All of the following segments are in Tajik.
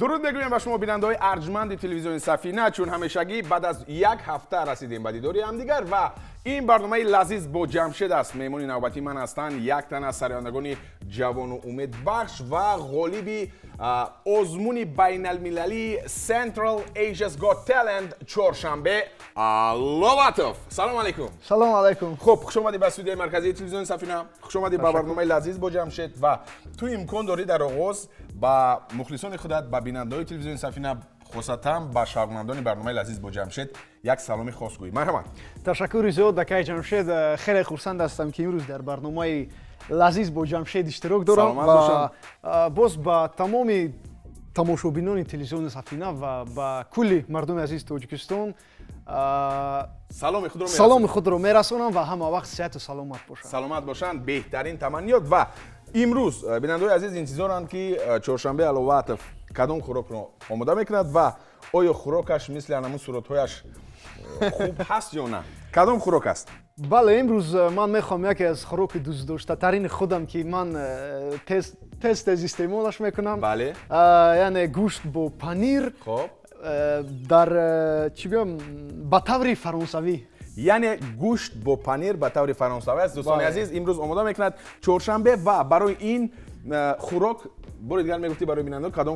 Дуруд мегӯем ба шумо, бинандаҳои арҷманди телевизиони Сафина, чун ҳамешагӣ баъд аз як ҳафта расидем ба дидори ҳамдигар ва ин барномаи лазиз бо Ҷамшед аст. Меҳмони навбатии ман ҳастанд як тан аз сарояндагони ҷавону умедбахш ва ғолиби озмуни байналмилалии Central Asia's Got Talent Чоршанбе Аловатов. Салом алейкум. Салом алейкум. Хуб, хуш омадӣ ба студияи марказии телевизиони Сафина, хуш омадӣ ба барномаи лазиз бо Ҷамшед ва ту имкон дорӣ дар оғоз ба мухлисони худат, ба бинандаҳои телевизиони Сафина, хусусан ба шавқмандони барномаи лазиз бо Ҷамшед як саломи хос гӯӣ. Марҳамат. Ташаккури зиёд, акаи Ҷамшед. Хеле хурсанд ҳастам, ки имрӯз дар барномаи лазиз бо Ҷамшед иштирок дорам ва боз ба тамоми тамошобинони телевизиони Сафина ва ба кулли мардуми азизи Тоҷикистон саломи худро мерасонам ва ҳама вақт сиҳату саломат бошанд. Саломат бошанд, беҳтарин таманниёт. Ва имрӯз бинандаҳои азиз интизоранд, ки Чоршанбе Аловатов кадом хӯрокро омода мекунад ва оё хӯрокаш мисли анамун суратҳояш хуб ҳаст ё на. Кадом хӯрок аст? Бале, имрӯз ман мехоҳам яке аз хӯроки дӯстдоштатарини худам, ки ман тез тез истеъмолаш мекунам, яъне гӯшт бо панир дар чӣ гӯям, ба таври фаронсавӣ. Яъне гӯшт бо панир ба таври фаронсавӣ аст, дӯстони азиз, имрӯз омода мекунад Чоршанбе ва барои ин хӯрок бори дигар мегуфтӣ барои бинандагон кадом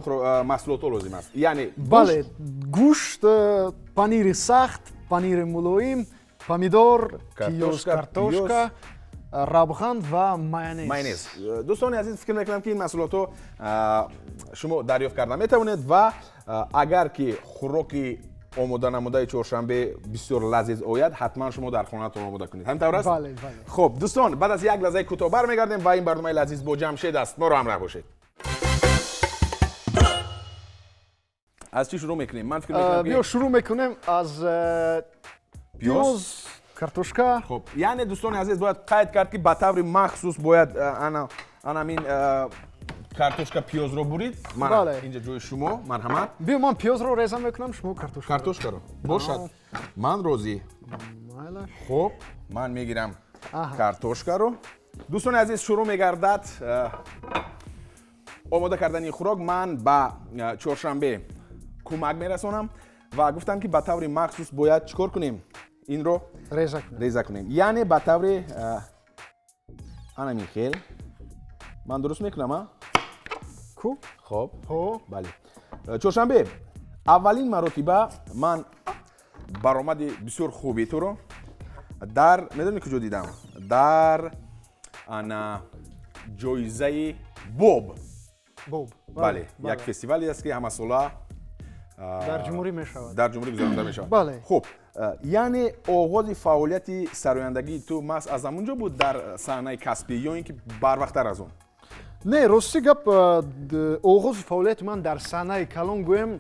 маҳсулотҳо лозим аст? Яъне бале, гӯшт, панири сахт, панири мулоим, помидор, пиёз, картошка, равған ва майонез. Майонез. Дӯстони азиз, фикр мекунам, ки ин маҳсулотҳо шумо дарёфт карда метавонед ва агар ки хӯроки омода намудаи Чоршанбе бисёр лазиз ояд, ҳатман шумо дар хонаатон омода кунед. Ҳамин тавр аст? Бале, бале. Хуб, дӯстон, баъд аз як лаҳзаи кӯтоҳ бармегардем ва ин барномаи лазиз бо Ҷамшед аст. Моро ҳамроҳ бошед. Аз чӣ шурӯъ мекунем? Ман фикр мекунам, биё шурӯъ мекунем аз пиёз, картошка. Хуб, яъне дӯстони азиз, бояд қайд кард, ки ба таври махсус бояд ана анамин картошка, пиёзро бурид. Мана инҷа ҷои шумо, марҳамат. Биё, ман пиёзро реза мекунам, шумо картошка. Картошкаро бошад, ман розӣ. Хуб, ман мегирам картошкаро. Дӯстони азиз, шурӯъ мегардад омода кардани хӯрок. Ман ба Чоршанбе кӯмак мерасонам ва гуфтам, ки ба таври махсус бояд чӣ кор кунем? Инро реза кунем, яъне ба таври анамин хел. Ман дуруст мекунам, а? Ку? Хоб, бале. Чоршанбе, аввалин маротиба ман баромади бисёр хуби туро дар, медонӣ, куҷо дидам? Дар ана ҷоизаи Боб. Боб. Бале, як фестивале аст, ки ҳамасола дар ҷумҳурӣ мешавад. Дар ҷумҳурӣ гузаронида мешавад. Бале. Хуб, яъне оғози фаъолияти сарояндагии ту маҳз аз ҳамун ҷо буд дар саҳнаи касбӣ ё ин ки барвақттар аз он? Не, рости гап, оғози фаъолияти ман дар саҳнаи калон гӯем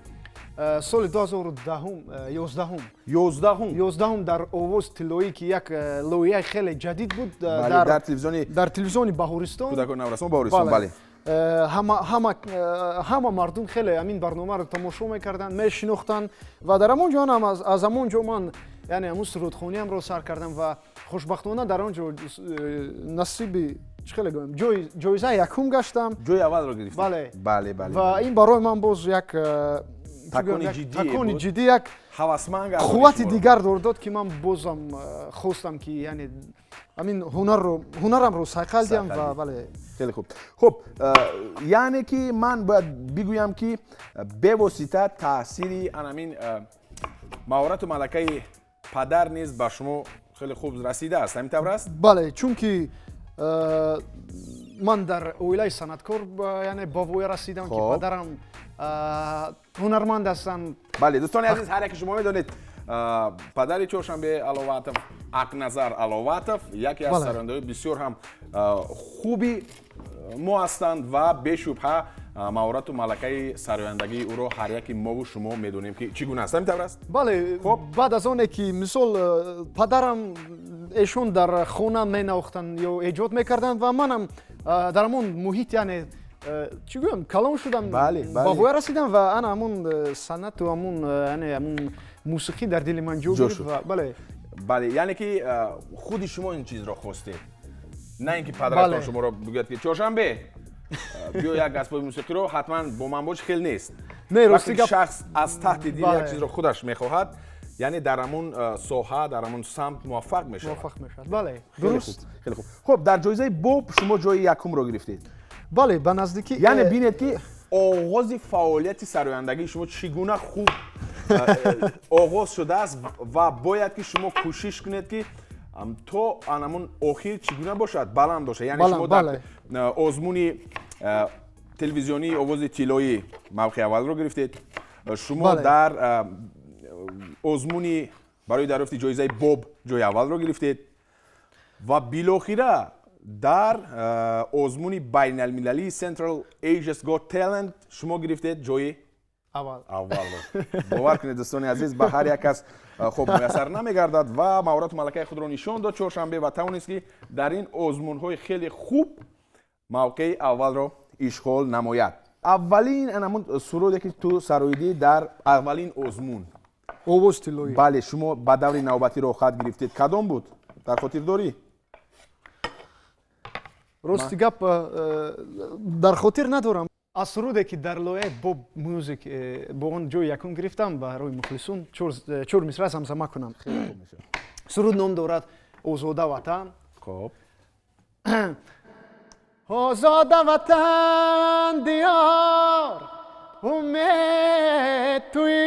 соли 2010, 11-ум. 11-ум. 11-ум, дар Овоз тиллоӣ, ки як лоиҳаи хеле ҷадид буд дар телевизиони дар телевизиони Баҳористон. Кӯдакони наврасон Баҳористон, бале. Ҳама мардум хеле ҳамин барномаро тамошо мекарданд, мешинохтанд ва дар ҳамон ҷо ҳам аз ҳамон ҷо ман, яъне ҳамун сурудхониамро сар кардам ва хушбахтона дар он ҷо насиби, чӣ хеле гӯям, ҷоизаи якум гаштам. Ҷои аввалро гирифтӣ. Бале. Бале, бале. Ва ин барои ман боз як такони ҷиддӣ, такони ҷиддӣ, як ҳавасманд, қуввати дигар дод, ки ман бозам хостам, ки яъне ҳамин ҳунарро, ҳунарамро сайқал диҳам ва бале. Хеле хуб. Хуб, яъне ки ман бояд бигӯям, ки бевосита таъсири анамин маҳорату малакаи падар низ ба шумо хеле хуб расидааст, ҳамин тавр аст? Бале, чунки ман дар оилаи санъаткор, яъне ба воя расидам, ки падарам ҳунарманд ҳастанд. Бале, дӯстони азиз, ҳар яке шумо медонед, падари Чоршанбе Аловатов, Ақназар Аловатов, яке аз сарояндаҳои бисёр ҳам хуби мо ҳастанд ва бешубҳа маҳорату малакаи сарояндагии ӯро ҳар яки мову шумо медонем, ки чӣ гуна аст. Ҳамин тавр аст? Бале. Баъд аз оне ки мисол падарам, эшон дар хона менавохтанд ё эҷод мекарданд ва манам дар ҳамон муҳит, яъне чӣ гӯям, калон шудам, ба воя расидам ва ана ҳамон санъату ҳамон, яъне ҳамон мусиқӣ дар дили ман ҷо гирифт. Бале. Бале, яъне ки худи шумо ин чизро хостед, на ин ки падаратон шуморо бигӯяд, ки Чоршанбе Биё як асбоби мусиқиро ҳатман бо ман бош, хел нест. Не, рости гап, шахс аз таҳти дил як чизро худаш мехоҳад, яъне дар ҳамон соҳа, дар ҳамон самт муваффақ мешавад. Муваффақ мешавад, бале, дуруст. Хеле хуб. Хуб, дар ҷоизаи Боб шумо ҷои якумро гирифтед. Бале, ба наздикӣ. Яъне бинед, ки оғози фаъолияти сарояндагии шумо чӣ гуна хуб оғоз шудааст ва бояд ки шумо кӯшиш кунед, ки то анамон охир чӣ гуна бошад, баланд бошад. Яъне шумо дар озмуни телевизионии Овози тиллоӣ мавқеи аввалро гирифтед, шумо дар озмуни барои дарёфти ҷоизаи Боб ҷои аввалро гирифтед ва билохира дар озмуни байналмилалии Central Asia's Got Talent шумо гирифтед ҷои аввал. Аввалро. Бовар кунед, дӯстони азиз, ба ҳар як кас хуб муяссар намегардад ва маҳорату малакаи худро нишон дод Чоршанбе ва тавонист, ки дар ин озмунҳои хеле хуб мавқеи аввалро ишғол намояд. Аввалин анамун суруде, ки ту сароидӣ дар аввалин озмун Овоз тиллоӣ, бале, шумо ба даври навбатӣ роҳхат гирифтед, кадом буд, дар хотир дорӣ? Рости гап, дар хотир надорам. Аз суруде, ки дар лоиҳаи Боб Мюзик бо он ҷои якум гирифтам, барои мухлисон чор мисра замзама кунам. Суруд ном дорад «Озода ватан». Хоб. Озода ватан, диёр умед туӣ,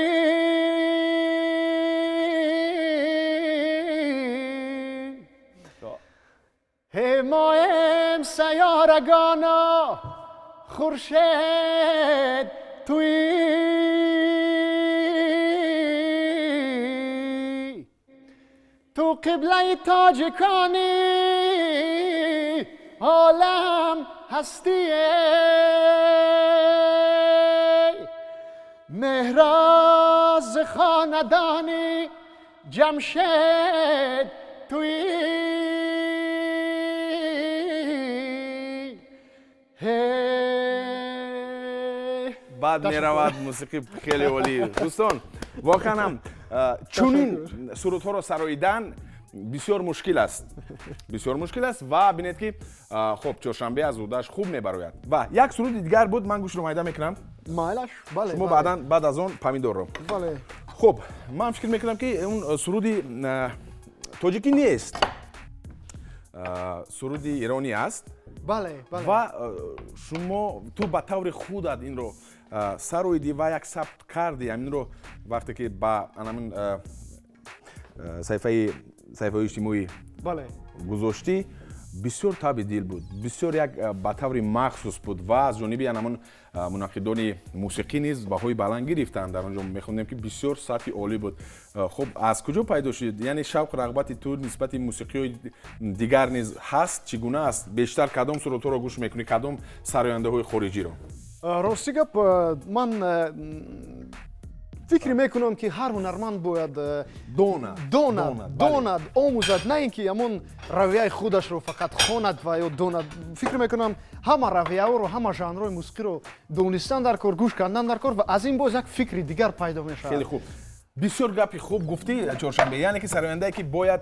ҳимоям сайёрагоно хуршед туӣ, ту қиблаи тоҷиконӣ олам ҳастие, меҳроз хонадони Ҷамшед туӣ. Баъд меравад мусиқӣ, хеле олӣ. Дӯстон, воқеан ҳам чунин сурудҳоро сароидан бисёр мушкил аст, бисёр мушкил аст. Ва бинед, ки хуб Чоршанбе аз ӯдаш хуб мебарояд. Ва як суруди дигар буд, ман гӯшро майда мекунам. Майлаш, бале. Шумо баъдан, баъд аз он помидорро. Бале. Хуб, ман фикр мекунам, ки он суруди тоҷикӣ нест, суруди иронӣ аст. Бале, бале. Ва шумо ту ба таври худат инро сароидӣ ва як сабт кардӣ ҳаминро, вақте ки ба анамин саҳифаҳои иҷтимоӣ гузоштӣ, бисёр таби дил буд, бисёр як ба таври махсус буд ва аз ҷониби анамон мунаққидони мусиқӣ низ баҳои баланд гирифтанд. Дар он ҷо мехондем, ки бисёр сатҳи олӣ буд. Хуб, аз куҷо пайдо шуд? Яъне шавқу рағбати ту нисбати мусиқиҳои дигар низ ҳаст? Чӣ гуна аст? Бештар кадом сурудҳоро гӯш мекунӣ, кадом сарояндаҳои хориҷиро? Рости гап, ман фикр мекунам, ки ҳар ҳунарманд бояд донад, донад, омӯзад, на ин ки ҳамон равияи худашро фақат хонад ва ё донад. Фикр мекунам, ҳама равияҳоро, ҳама жанрҳои мусиқиро донистан дар кор, гӯш кардан дар кор ва аз ин боз як фикри дигар пайдо мешавад. Хеле хуб, бисёр гапи хуб гуфтӣ, Чоршанбе. Яъне ки сарояндае ки бояд,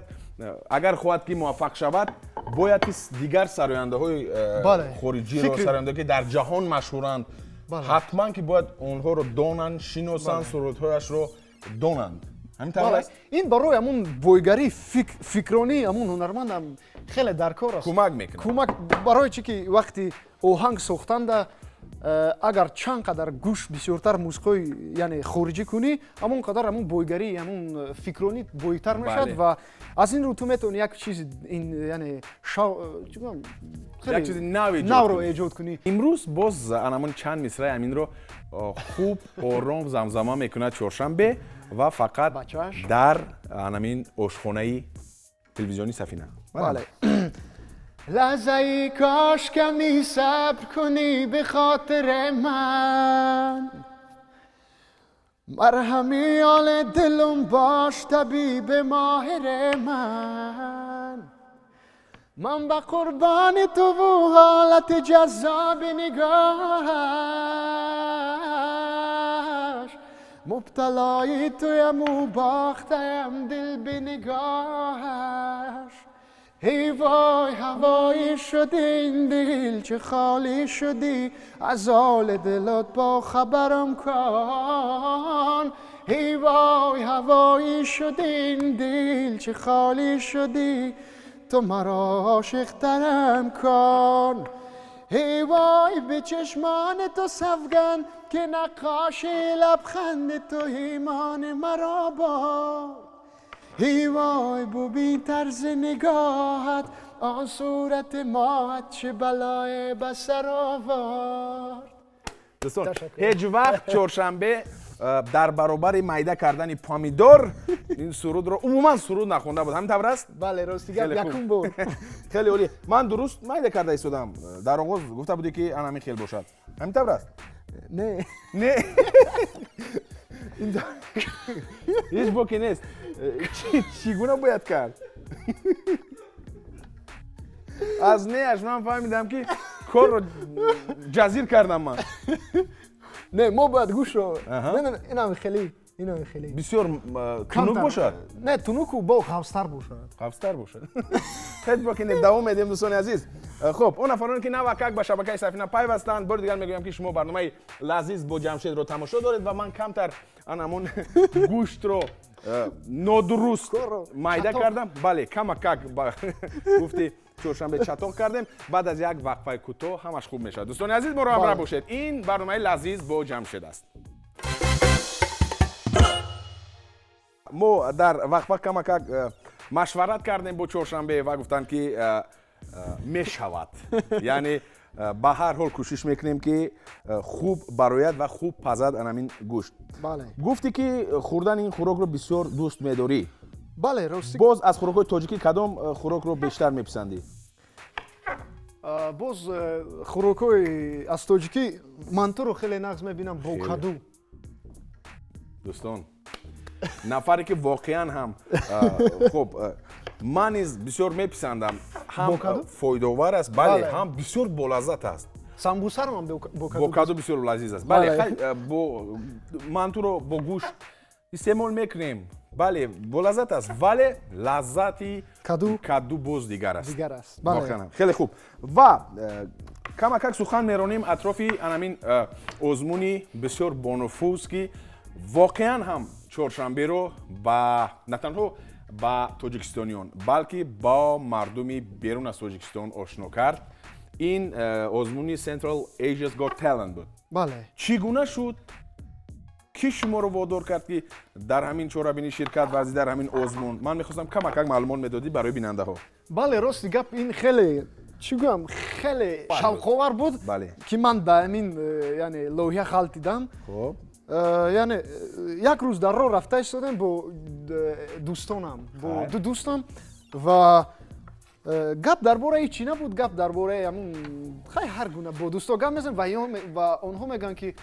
агар хоҳад ки муваффақ шавад, бояд ки дигар сарояндаҳои хориҷиро, сарояндаҳое ки дар ҷаҳон машҳуранд, ҳатман ки бояд онҳоро донанд, шиносанд, сурудҳояшро донанд. Ҳамин тавр аст? Ин барои ҳамун бойгарии фикронии ҳамун ҳунармандам хеле дар кор аст, кӯмак мекунад. Кӯмак барои чӣ ки вақти оҳанг сохтанда агар чанд қадар гӯш бисёртар мусиқиҳои, яъне хориҷӣ кунӣ, ҳамон қадар ҳамун бойгарии ҳамун фикронӣ бойтар мешавад ва аз ин рӯ ту метавонӣ як чизи, яъне як чизи навро эҷод кунӣ. Имрӯз боз анамон чанд мисраи ҳаминро хуб ором замзама мекунад Чоршанбе ва фақат дар анамин ошхонаи телевизиони Сафина. Бале. لحظه کاش کمی صبر کنی به خاطر من، مرهمی آل دلم باش طبیب ماهر من، من به قربان تو و حالت جذاب نگاهش، مبتلای تویم و باختم دل به نگاهش. ای وای هوایی شدی این دل چه خالی شدی، از حال دلت با خبرم کن. ای وای هوایی شدی این دل چه خالی شدی، تو مرا عاشق ترم کن. ای وای به چشمان تو سوگند که نقاش لبخند تو ایمان مرا باد. ای وای ببین طرز نگاهت، آن صورت ماهت چه بلای به سر آورد. دوستان هیچ وقت چهارشنبه در برابر میده کردن پامیدور این سرود رو عموما سرود نخونده بود، همین طور است؟ بله راستی گپ یکم بود. خیلی عالی. من درست میده کرده ایستادم. در آغاز گفته بودی که انا همین خیلی باشد، همین طور است؟ نه نه هیچ باکی نیست. چگونه باید کرد؟ از نیش من فهمیدم که کار رو جزیر کردم من. نه ما باید گوش رو اینم خیلی اینم خیلی بسیار تنک باشد. نه تنک با قوستر باشد. قوستر باشد. خیلی باکی نه. دوام میدیم دوستان عزیز. خب اون نفرانی که نوکک به شبکه سفینه پیوستند، بار دیگر میگویم که شما برنامه لذیذ با جمشید رو تماشا دارید و من کمتر انمون گوشت رو نادرست میده کردم. بله کمکک گفتی چهارشنبه چطور کردیم. بعد از یک وقفه کوتاه همش خوب میشه. دوستان عزیز ما رو همراه باشید. این برنامه لذیذ با جمشید است. ما در وقفه کمکک مشورت کردیم با چهارشنبه و گفتن که میشود، یعنی به هر حال کوشش میکنیم که خوب براید و خوب پزد انمین گوشت. بله. گفتی که خوردن این خوراک رو بسیار دوست میداری. بله راستی. باز از خوراک‌های تاجیکی کدام خوراک رو بیشتر میپسندی؟ باز خوراک‌های از تاجیکی منتو رو خیلی نغز میبینم با کدو. دوستان نفری که واقعا هم خب من نیز بسیار میپسندم، هم فایده‌آور است، بله، هم بسیار با لذت است. سامبوسه رو هم با کدو بسیار لذیذ است. بله خیلی با منتو رو با گوشت استعمال میکنیم. بله با لذت است، ولی لذتی کدو باز دیگر است. دیگر است. بله. خیلی خوب. و کمکک سخن میرانیم اطراف انمین آزمونی بسیار بانفوذ که واقعا هم چهارشنبه رو با نه تنها با تاجیکستانیان بلکه با مردمی بیرون از تاجیکستان آشنا کرد. این آزمونی Central Asia's Got Talent بود. بله. چگونه شد؟ کی شما رو وادار کرد که در همین چорабینی شرکت ورزی در همین آزمون؟ من میخواستم کمک معلومات میدادی برای بیننده ها. بله راست گپ این خیلی چی گویم خیلی شوق‌آور بود. بله. که من در همین یعنی لوحه خالتیدم. خب یعنی یک روز در راه رفته ایستادم با دوستانم، با دو دوستم و گپ درباره چی نبود، گپ درباره همون خیلی هر گونه با دوستا گپ میزنم و آنها میگن که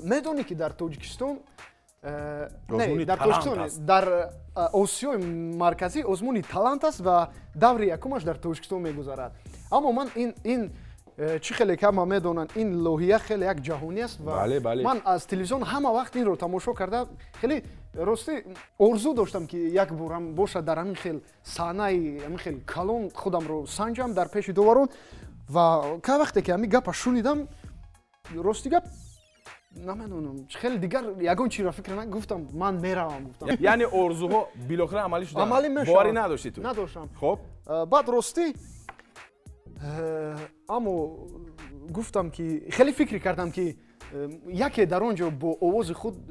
میدونی که در تاجیکستان نه در تاجیکستان در آسیای مرکزی آزمونی талант است و دور یکمش در تاجیکستان میگذرد. اما من این چی خیلی که همه میدونن این لوحیه خیلی یک جهانی است و بله بله. من از تلویزیون همه وقت این رو تماشا کرده خیلی راستی آرزو داشتم که یک بارم باشه در همین خیلی صحنه همین خیلی کلون خودم رو سنجم در پیش دوارون و که وقتی که همین گپ شنیدم راستی گپ نمیدونم خیلی دیگر یگان چی را فکر نه گفتم من میروم گفتم. یعنی آرزوها بالاخره عملی شد. عملی میشد. باوری نداشتی تو؟ نداشتم. خب بعد راستی اما گفتم که خیلی فکر کردم که یکی در آنجا با آواز خود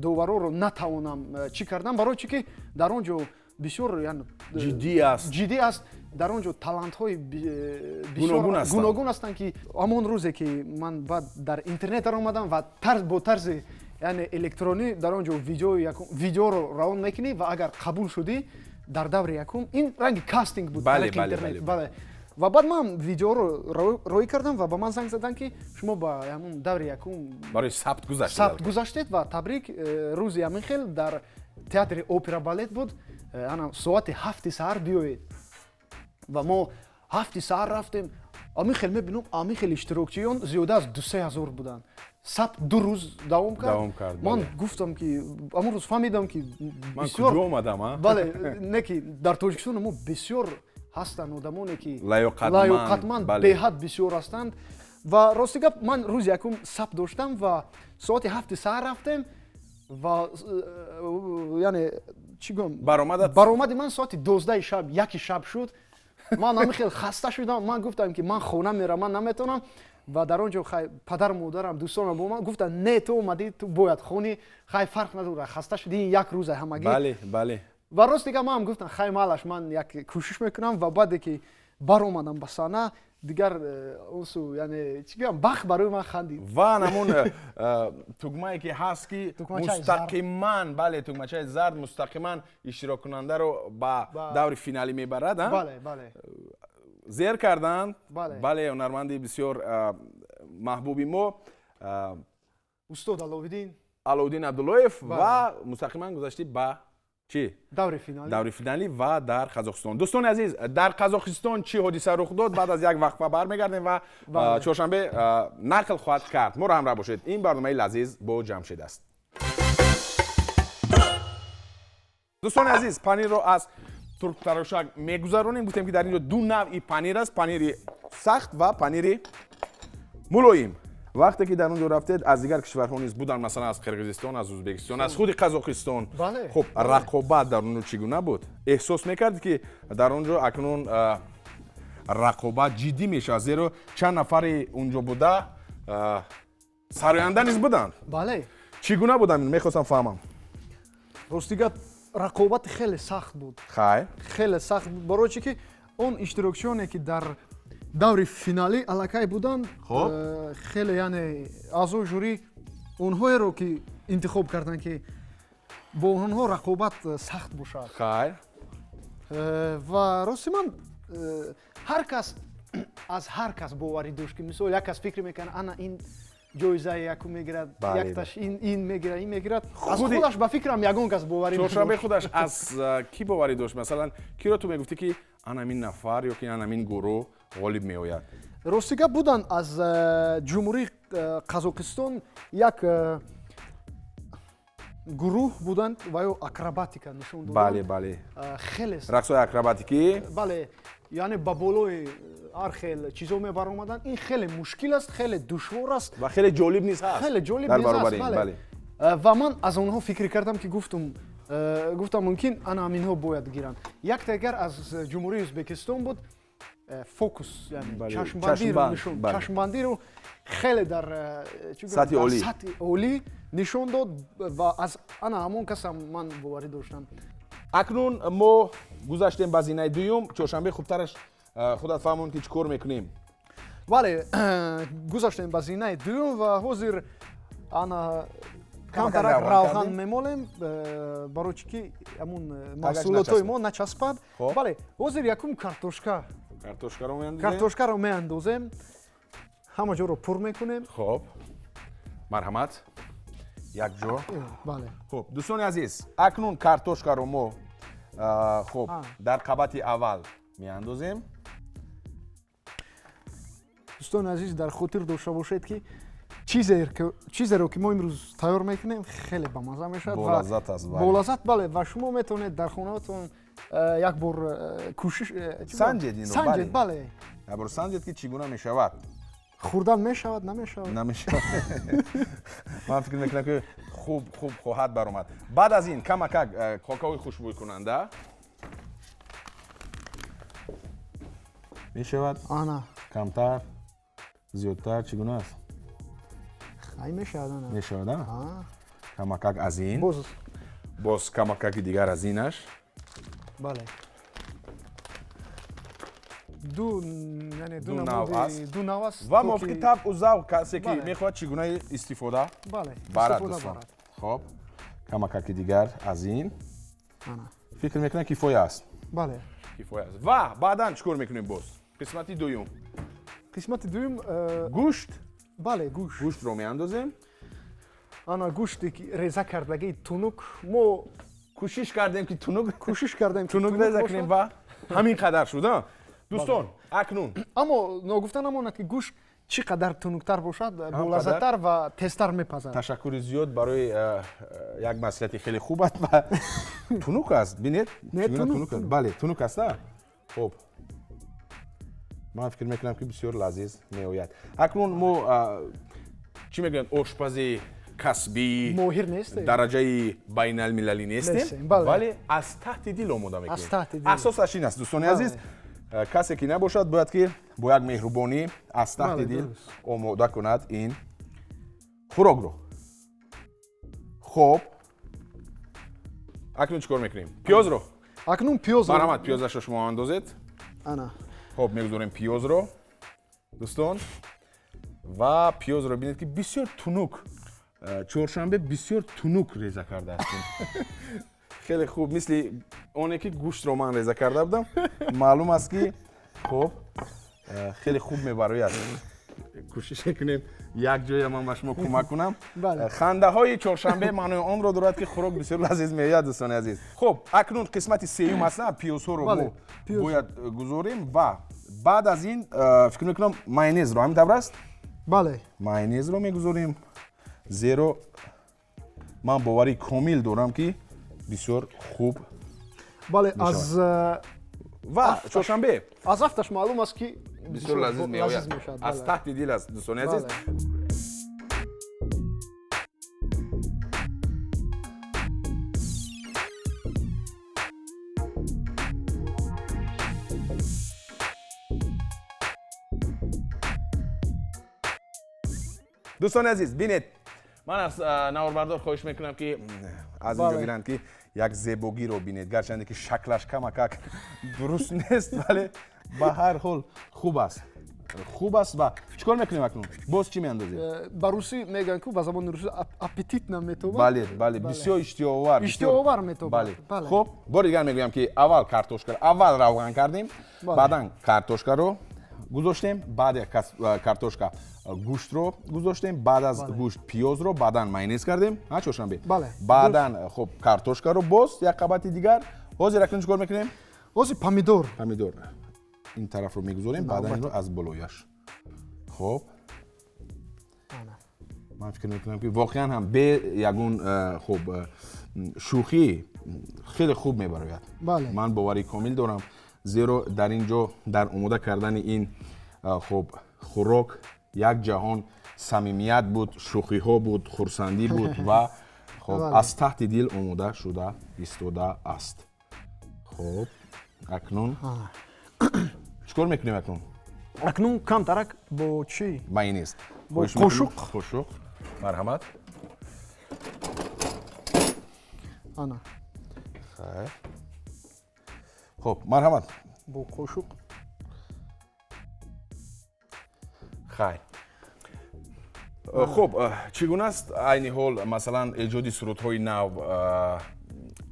دوباره رو نتوانم چی کردم، برای چی که در آنجا بسیار یعنی جدی است، جدی است. در آنجا талант های بسیار گوناگون هستند که همان روزی که من بعد در اینترنت در آمدم و با طرز یعنی الکترونی در آنجا ویدیو رو روان میکنی و اگر قبول شدی در دور یکم این رنگ casting بود. بله بله بله. بله. و بعد من ویدیو رو روی کردم و با من زنگ زدن که شما با همون دور یکم برای ثبت گذشتید. ثبت گذشتید و تبریک. روز همین خیل در تئاتر اپرا بالет بود. انا ساعت 7 سحر بیایید و ما 7 سحر رفتیم. Ами хел мебинам, ами хел иштирокчиён зиёда аз 2-3 ҳазор буданд. Сабт 2 рӯз давом кард. Ман гуфтам ки амон рӯз фаҳмидам ки ман куҷо омадам, а? Бале, не ки дар Тоҷикистон мо бисёр ҳастанд одамоне ки лаёқатманд беҳад бисёр ҳастанд. Ва рости гап, ман рӯзи якум сабт доштам ва соати 7 саҳар рафтем ва яъне чӣ гӯям, баромади ман соати 12 шаб, 1 шаб шуд. Ман ҳамин хел хаста шудам. Ман гуфтам ки ман хона мерам, ман наметавонам. Ва дар он ҷо хай падару модарам, дӯстонам бо ман гуфтанд не, ту омадӣ, ту бояд хонӣ, хай фарқ надорад, хаста шудӣ, ин як рӯза ҳамагӣ. Бале, бале. Ва рост дига ман ҳам гуфтам хай малаш, ман як кӯшиш мекунам. Ва баъде ки баромадам ба саҳна, дигар он су, яъне чӣ гӯям, бахт барои ман хандид. Ва намон тугмае ки ҳаст ки мустақиман, бале, тугмачаи зард мустақиман иштироккунандаро ба даври финалӣ мебарад. Бале, бале. Зер карданд. Бале, ҳунарманди бисёр маҳбуби мо устод Аловиддин Абдуллоев ва мустақиман гузаштӣ ба чӣ? Даври финалӣ. Даври финалӣ ва дар Қазоқистон. Дӯстони азиз, дар Қазоқистон чӣ ҳодиса рух дод? Баъд аз як вақфа бармегардем ва чоршанбе нақл хоҳад кард. Моро ҳамроҳ бошед. Ин барномаи лазиз бо Ҷамшед аст. Дӯстони азиз, панирро аз турктарошак мегузаронем. Гуфтем ки дар инҷо ду навъи панир аст: панири сахт ва панири мулоим. Вақте ки дар он ҷо рафтед, аз дигар кишварҳо низ буданд, масалан аз Қирғизистон, аз Ӯзбекистон, аз худи Қазоқистон. Хуб, рақобат дар он ҷо чӣ гуна буд? Эҳсос мекардед ки дар он ҷо акнун рақобат ҷиддӣ мешавад, зеро чанд нафари он ҷо буда сароянда низ буданд. Бале. Чӣ гуна будам? Мехостам фаҳмам. Рости гап, рақобат хеле сахт буд. Хай. Хеле сахт буд, барои чӣ ки он иштирокчиёне ки дар даври финалӣ аллакай буданд, хеле, яъне аъзои жюри онҳоеро ки интихоб карданд ки бо онҳо рақобат сахт бошад. Хай. Ва рости ман ҳар кас аз ҳар кас боварӣ дошт ки мисол як кас фикр мекунад ана ин ҷоизаи якум мегирад, якташ ин мегирад, ин мегирад. Аз худаш ба фикрам ягон кас боварӣ надошт. Чоршанбе худаш аз кӣ боварӣ дошт? Масалан, киро ту мегуфтӣ ки ана ҳамин нафар ё ки ана ҳамин гурӯҳ ғолиб меояд? Рости гап, буданд аз Ҷумҳурии Қазоқистон як гурӯҳ буданд ва ё акробатика нишон доданд. Бале, бале. Хеле рақсҳои акробатикӣ. Бале, яъне ба болои ҳар хел чизо мебаромаданд. Ин хеле мушкил аст, хеле душвор аст ва хеле ҷолиб низ ҳаст. Хеле ҷолиб низ ҳаст, бале. Ва ман аз онҳо фикр кардам ки гуфтам мумкин ана ҳаминҳо бояд гиранд. Як дигар аз Ҷумҳурии Ӯзбекистон буд, фокус, яъне чашмбандиро нишон, чашмбандиро хеле дар сатҳи олӣ нишон дод ва аз ана ҳамон касам ман боварӣ доштам. Акнун мо гузаштем ба зинаи дуюм. Чоршанбе, хубтараш худат фаҳмон ки чӣ кор мекунем. Бале, гузаштем ба зинаи дуюм ва ҳозир ана камтарак равған мемолем, барои чӣ ки ҳамун маҳсулотҳои мо начаспад. Бале, ҳозир якум картошка. Картошкаро меандозем, ҳама ҷоро пур мекунем. Хоб, марҳамат, як ҷо. Бале. Хуб, дӯстони азиз, акнун картошкаро мо хуб дар қабати аввал меандозем. Дӯстони азиз, дар хотир дошта бошед ки чизеро ки мо имрӯз тайёр мекунем хеле бамаза мешавад. Болаззат аст. Болаззат, бале. Ва шумо метавонед дар хонаатон як бор кӯшиш санҷед инро. Санҷед, бале. Як бор санҷед ки чӣ гуна мешавад. Хӯрдан мешавад, намешавад? Намешавад. Ман фикр мекунам ки хуб хуб хоҳад баромад. Баъд аз ин камакак какаои хушбӯйкунанда мешавад. Ана. Камтар, зиёдтар, чӣ гуна аст? Хай мешавад, ана. Мешавад, ана? Камакак аз ин. Боз камакаки дигар аз инаш. Бале. Ду нав аст. Ва мувофиқи табъу завқ касе ки мехоҳад чӣ гуна истифода барад, дӯстон. Хоб, камакаки дигар аз ин. Фикр мекунам кифоя аст. Бале. Кифоя аст. Ва баъдан чӣ кор мекунем боз? Қисмати дуюм. Қисмати дуюм гӯшт. Бале, гӯшт. Гӯштро меандозем. Ана гӯште ки реза кардагии тунук. Мо кӯшиш кардем ки тунук кӯшиш кардем тунук реза кунем ва ҳамин қадар шуд. Дӯстон, акнун аммо ногуфта намонад, ки гӯшт чӣ қадар тунуктар бошад, болаззаттар ва тезтар мепазад. Ташаккури зиёд барои як маслиҳати хеле хуб аст ва тунук аст. Бинед, тунук аст. Бале, тунук аст, на? Хуб, ман фикр мекунам, ки бисёр лазиз меояд. Акнун мо чӣ мегӯянд, ошпази касбӣ моҳир нестем, дараҷаи байналмилалӣ нестем, вале аз таҳти дил омода мекунем. Асосаш ин аст, дӯстони азиз, касе ки набошад, бояд ки бо як меҳрубонӣ аз таҳти дил омода кунад ин хӯрокро. Хуб, акнун чӣ кор мекунем? Пиёзро. Акнун пиёзро. Марҳамат, пиёзашро шумо андозед. Ана. Хуб, мегузорем пиёзро, дӯстон, ва пиёзро бинед, ки бисёр тунук, чоршанбе бисёр тунук реза кардааст. Хеле хуб, мисли оне ки гӯштро ман реза карда будам, маълум аст, ки хуб хеле хуб мебарояд. Кӯшиш мекунем як ҷоя ман ба шумо кӯмак кунам. Хандаҳои чоршанбе маънои онро дорад, ки хӯрок бисёр лазиз меояд, дӯстони азиз. Хуб, акнун қисмати сеюм аст, пиёзҳоро мо бояд гузорем ва баъд аз ин фикр мекунам майонезро, ҳамин тавр аст? Бале. Майонезро мегузорем, зеро ман боварии комил дорам, ки бисёр хуб. Бале, аз ва чоршанбе аз афташ маълум аст, ки бисёр лазиз меояд. Аз таҳти дил аст, дӯстони азиз. Дӯстони азиз, бинед, ман аз наворбардор хоҳиш мекунам, ки аз инҷо гиранд, ки як зебогиро бинед, гарчанде ки шаклаш камакак дуруст нест, вале ба ҳар ҳол хуб аст, хуб аст. Ва чӣ кор мекунем акнун? Боз чӣ меандозем? Ба русӣ мегӯянд ку, ба забони русӣ аппетитно метобад. Бале, бале, бисёр иштиҳоовар, иштиҳоовар метобад. Бале. Хуб, бори дигар мегӯям, ки аввал картошка, аввал равған кардем, баъдан картошкаро гузоштем, баъд картошка гӯштро гузоштем, баъд аз гӯшт пиёзро, баъдан майонез кардем, ҳа, чоршанбе? Баъдан хуб картошкаро боз як қабати дигар. Ҳозир акнун чӣ кор мекунем? Ҳозир помидор. Помидор ин тарафро мегузорем, баъдан инро аз болояш. Хуб, ман фикр мекунам, ки воқеан ҳам бе ягон хуб шӯхӣ хеле хуб мебарояд. Ман боварии комил дорам, зеро дар ин ҷо дар омода кардани ин хуб хӯрок як ҷаҳон самимият буд, шӯхиҳо буд, хурсандӣ буд ва хуб аз таҳти дил омода шуда истода аст. Хуб, акнун чӣ кор мекунем акнун? Акнун камтарак бо чӣ? Майонез. Бо қошуқ. Қошуқ. Марҳамат. Ана. Хайр. Хуб, марҳамат. Бо қошуқ. Хайр. Хуб, чӣ гуна аст айни ҳол, масалан, эҷоди сурудҳои нав?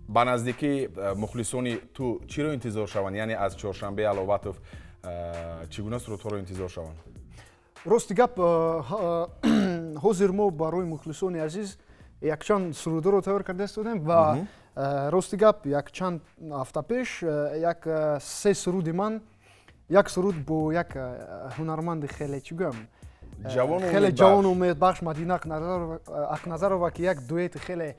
Ба наздикӣ мухлисони ту чиро интизор шаванд? Яъне аз Чоршанбе Аловатов чӣ гуна сурудҳоро интизор шаванд? Рости гап, ҳозир мо барои мухлисони азиз якчанд сурудҳоро тайёр карда истодем ва рости гап, якчанд ҳафта пеш як се суруди ман, як суруд бо як ҳунарманди хеле, чӣ гӯям, хеле ҷавону умедбахш Мадина Ақназарова, ки як дуэти хеле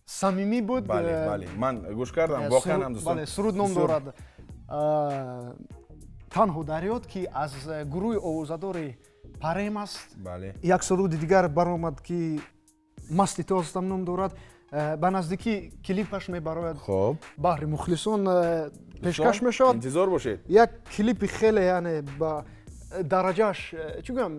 самимӣ буд. Бале, бале, ман гӯш кардам, воқеан ҳам, дӯстон. Бале, суруд ном дорад «Танҳо дарёд», ки аз гурӯҳи овозадори Парем аст. Як суруди дигар баромад, ки «Масти ту ҳастам» ном дорад. Ба наздикӣ клипаш мебарояд, баҳри мухлисон пешкаш мешавад. Интизор бошед. Як клипи хеле, яъне ба дараҷааш, чӣ гӯям,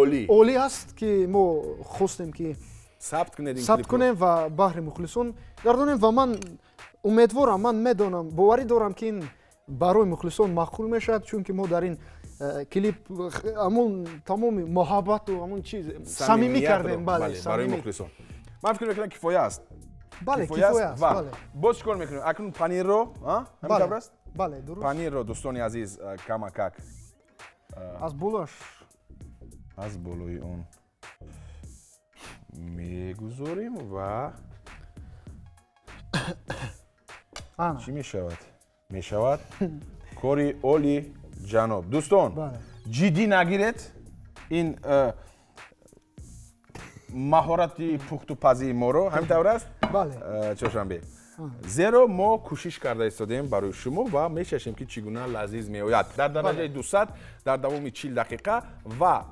олӣ олӣ аст, ки мо хостем, ки сабт кунед, сабт кунем ва баҳри мухлисон гардонем. Ва ман умедворам, ман медонам, боварӣ дорам, ки ин барои мухлисон маъқул мешавад, чунки мо дар ин клип ҳамон тамоми муҳаббату ҳамон чиз самимӣ кардем. Бале, барои мухлисон ман фикр мекунам, кифоя аст. Бале, кифоя аст. Ва боз чӣ кор мекунем акнун? Панирро, ҳамин тавр аст? Бале, дуруст. Панирро, дӯстони азиз, камакак аз болош, аз болои он мегузорем ва чӣ мешавад? Мешавад кори оли. Ҷаноб, дӯстон, ҷиддӣ нагиред ин маҳорати пухтупазии моро, ҳамин тавр аст? Бале. Чоршанбе. Зеро мо кӯшиш карда истодем барои шумо ва мечашем, ки чӣ гуна лазиз меояд. Дар дараҷаи 200 дар давоми 40 дақиқа ва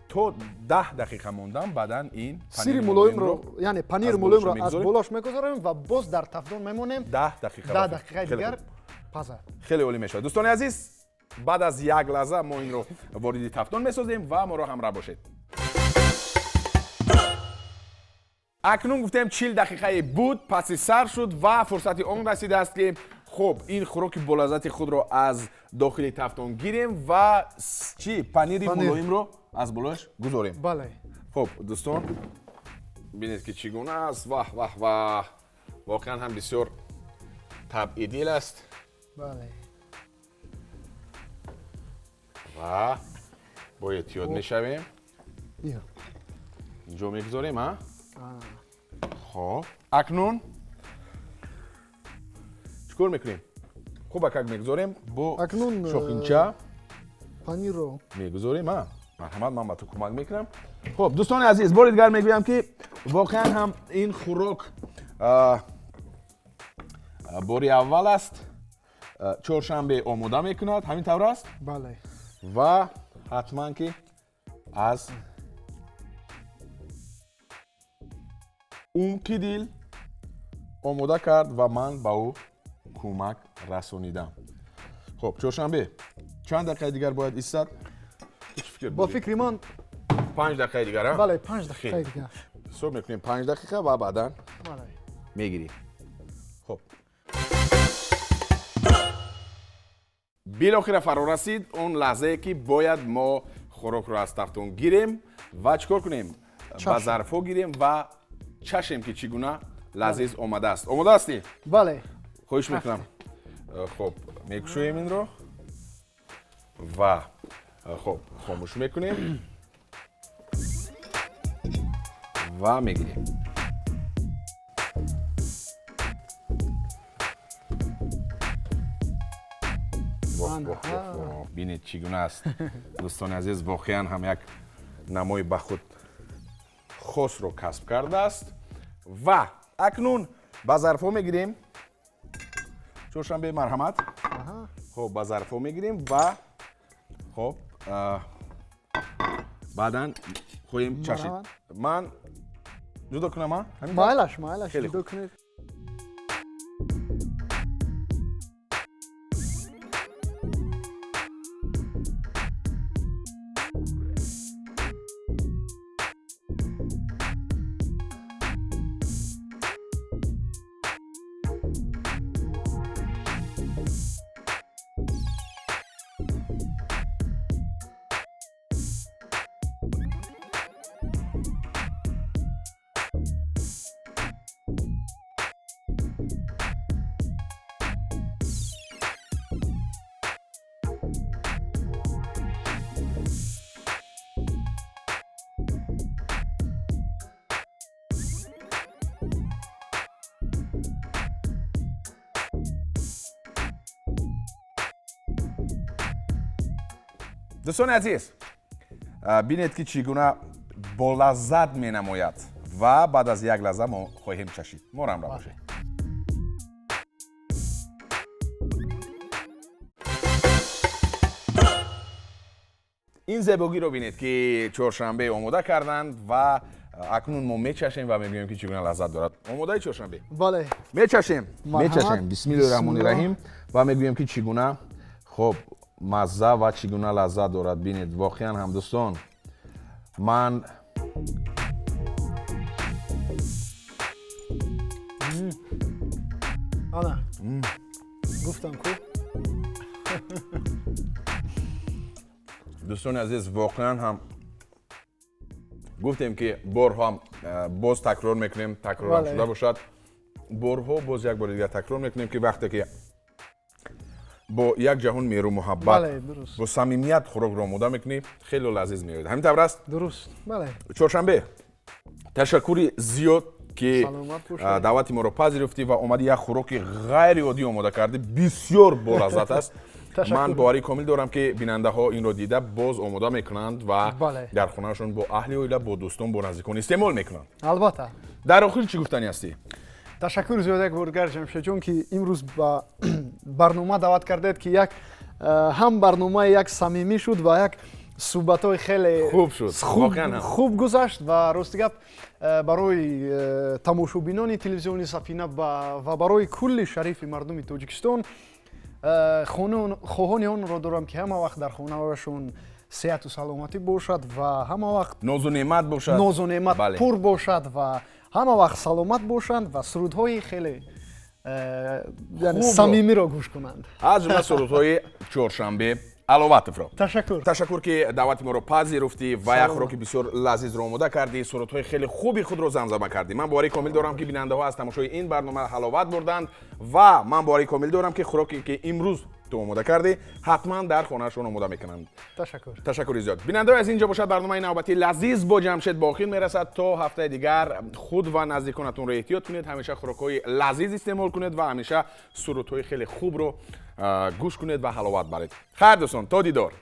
то 10 дақиқа мондан баъдан ин сири мулоимро, яъне панир мулоимро аз болош мегузорем ва боз дар тафдон мемонем 10 дақиқа. 10 дақиқаи дигар пазад. Хеле олӣ мешавад. Дӯстони азиз, баъд аз як лаҳза мо инро вориди тафдон месозем ва моро ҳамроҳ бошед. Акнун гуфтем 40 дақиқаи буд, паси сар шуд ва фурсати он расидааст, ки хуб ин хӯроки болаззати худро аз дохили тафтон гирем ва чӣ панири мулоимро аз болояш гузорем. Бале. Хуб, дӯстон, бинед, ки чӣ гуна аст. Ваҳ, ваҳ, ваҳ, воқеан ҳам бисёр табъидил аст. Бале. Ва бо эҳтиёт мешавем. Инҷо мегузорем, а? Хоб, акнун чӣ кор мекунем? Хуб, акак мегузорем бо шохинча панирро мегузорем, а? Марҳамат, ман ба ту кӯмак мекунам. Хуб, дӯстони азиз, бори дигар мегӯям, ки воқеан ҳам ин хӯрок бори аввал аст, чоршанбе омода мекунад, ҳамин тавр аст? Бале. Ва ҳатман ки аз умқи дил омода кард ва ман ба ӯ кӯмак расонидам. Хуб, чоршанбе, чанд дақиқаи дигар бояд истад? Бо фикри ман 5 дақиқаи дигар, а? Бале, 5 дақиқаи дигар. Ҳисоб мекунем 5 дақиқа ва баъдан мегирем. Хуб, билохира фаро расид он лаҳзае, ки бояд мо хӯрокро аз тафтон гирем ва чӣ кор кунем? Ба зарфҳо гирем ва чашем, ки чӣ гуна лазиз омадааст. Омода ҳастӣ? Бале. Хоҳиш мекунам. Хуб, мекушоем инро ва хуб хомӯш мекунем ва мегирем. Бинед, чӣ гуна аст, дӯстони азиз, воқеан ҳам як намои ба худ хосро касб кардааст. Ва акнун ба зарфҳо мегирем. Чоршанбе, марҳамат. Хуб, ба зарфҳо мегирем ва хуб баъдан хоҳем чашид. Ман ҷудо кунам, а? Майлаш, майлаш, ҷудо кунед. Дӯстони азиз, бинед, ки чӣ гуна болаззат менамояд ва баъд аз як лаҳза мо хоҳем чашид. Моро ҳамроҳ бошед. Ин зебогиро бинед, ки чоршанбе омода карданд ва акнун мо мечашем ва мегӯем, ки чӣ гуна лаззат дорад. Омодаи, чоршанбе? Бале. Мечашем, мечашем. Бисмиллоҳи раҳмони раҳим ва мегӯем, ки чӣ гуна хуб мазза ва чӣ гуна лаззат дорад. Бинед, воқеан ҳам, дӯстон, ман ана гуфтам ку. Дӯстони азиз, воқеан ҳам гуфтем, ки борҳо ҳам боз такрор мекунем, такрорам шуда бошад, борҳо боз як бори дигар такрор мекунем, ки вақте ки бо як ҷаҳон меҳру муҳаббат, бо самимият хӯрокро омода мекунӣ, хеле лазиз меояд. Ҳамин тавр аст? Дуруст, бале. Чоршанбе, ташаккури зиёд, ки даъвати моро пазируфтӣ ва омадӣ, як хӯроки ғайриоддӣ омода кардӣ, бисёр болаззат аст. Ман боварӣ комил дорам, ки бинандаҳо инро дида боз омода мекунанд ва дар хонаашон бо аҳли оила, бо дӯстон, бо наздикон истеъмол мекунанд. Албатта. Дар охир чӣ гуфтанӣ ҳастӣ? Ташаккур зиёд як бор дигар, Ҷамшедҷон, ки имрӯз ба барнома даъват кардед, ки як ҳам барномаи як самимӣ шуд ва як суҳбатҳои хеле хуб шуд. Хуб гузашт. Ва рости гап, барои тамошобинони телевизиони Сафина ва барои кулли шарифи мардуми Тоҷикистон хоҳони онро дорам, ки ҳама вақт дар хонаҳояшон сеҳату саломатӣ бошад ва ҳама вақт нозу неъмат бошад. Нозу неъмат пур бошад ва ҳама вақт саломат бошанд ва сурудҳои хеле самимиро гӯш кунанд. Аз ҷумла сурудҳои Чоршанбе Аловатовро. Ташаккур. Ташаккур, ки даъвати моро пазируфтӣ ва як хӯроки бисёр лазизро омода кардӣ, сурудҳои хеле хуби худро замзама кардӣ. Ман боварӣ комил дорам, ки бинандаҳо аз тамошои ин барнома ҳаловат бурданд ва ман боварӣ комил дорам, ки хӯроке, ки имрӯз ту омода кардӣ, ҳатман дар хонаашон омода мекунанд. Ташаккур. Ташаккури зиёд. Бинандаҳои аз инҷо бошад, барномаи навбатии «Лазиз бо Ҷамшед» ба охир мерасад. То ҳафтаи дигар худ ва наздиконатонро эҳтиёт кунед, ҳамеша хӯрокҳои лазиз истеъмол кунед ва ҳамеша сурудҳои хеле хубро гӯш кунед ва ҳаловат баред. Хайр, дӯстон, то дидор.